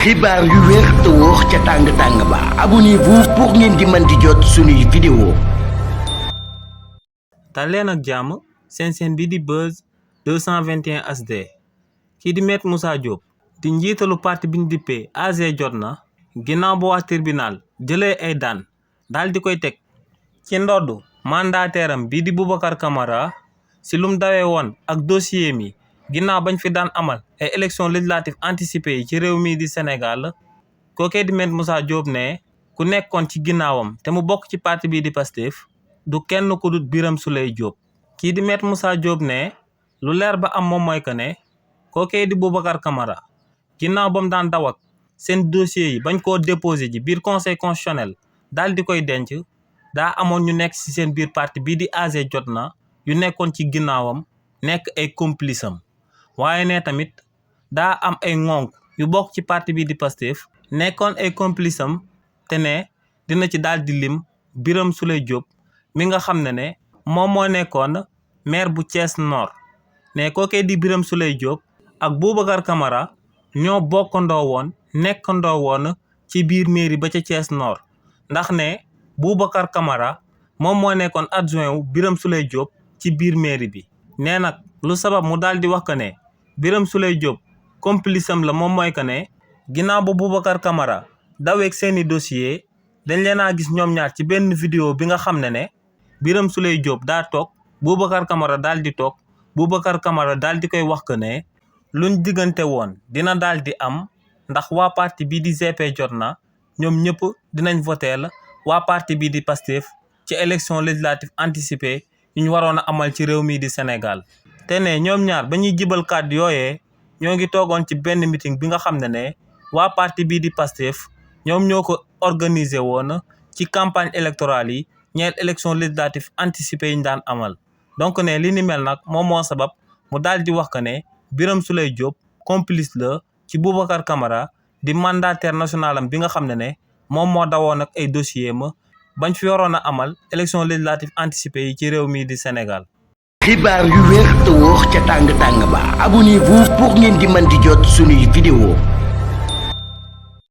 xibaar yu wér te wóor ca tàng-tàng ba abonnez-vous pour ngeen di mën di jot suñuy vidéo. dal leen ak jàmm seen bi di Buzz 221 HD kii di Maître Moussa Diop di njiitalu parti bi ñu dippee AG Jotna ginnaaw ba waa tribunal jëlee ay daan daal di koy teg ci ndodd mandataire am bii di Boubacar Camara si lum dawee woon ak dossier mi ginnaaw bañ fi daan amal ay élection législative anticipée yi ci réew mii di Sénégal kookee di Maître Moussa Diop ne ku nekkoon ci ginnaawam te mu bokk ci parti bii di Pastef du kenn ku dut Birame Souleye Diop. kii di Maître Moussa Diop ne lu leer ba am moom mooy que ne kookee di Boubacar Camara ginnaaw ba mu daan daw ak seen dossier yi bañ koo déposé ji biir conseil constitutionnel daal di koy denc daa amoon ñu nekk ci seen biir parti bii di AG Jotna yu nekkoon ci ginnaawam nekk ay complice am waaye ne tamit daa am ay ŋonk yu bokk ci parti bii di Pastef nekkoon ay complice am te ne dina ci daal di lim Birame Souleye Diop mi nga xam ne moom moo nekkoon maire bu Thiès Nord ne kookee di Birame Souleye Diop ak Boubacar Camara ñoo bokkandoo woon nekkandoo woon ci biir mairie ba ca Thiès Nord ndax ne Boubacar Camara moom moo nekkoon adjoint wu Birame Souleye Diop ci biir mairie bi. nee nag lu sabab mu daal di wax que ne Birame Souleye Diop complice am la moom mooy que ne ginnaaw ba Boubacar Camara daweeg seeni dossier dañ leen a gis ñoom ñaar ci benn vidéo bi nga xam ne Birame Souleye Diop daa toog Boubacar Camara daal di toog Boubacar Camara daal di koy wax que ne luñ diggante woon dina daal di am ndax waa parti bii di GP Jotna ñoom ñëpp dinañ voteel waa parti bii di Pastef ci élection législative anticipée yu ñu waroon a amal ci réew mii di Sénégal. te ne ñoom ñaar ba ñuy jibal kàddu yooyee ñoo ngi toogoon ci benn meeting bi nga xam ne waa parti bii di Pastef ñoom ñoo ko organiser woon ci campagne électorale yi ñeel élection législative anticipée yi ñu daan amal. donc ne li ni mel nag moom moo sabab mu daal di wax que ne Birame Souleye Diop complice la ci Boubacar Camara di mandataire national am bi nga xam ne moom moo dawoon ak ay dossier ma bañ fi waroon a amal élection législative anticipée yi ci réew mii di Sénégal. xibaar yu wér te wóor ca tàng-tàng ba abonnez-vous pour ngeen di mën di jot suñuy vidéo.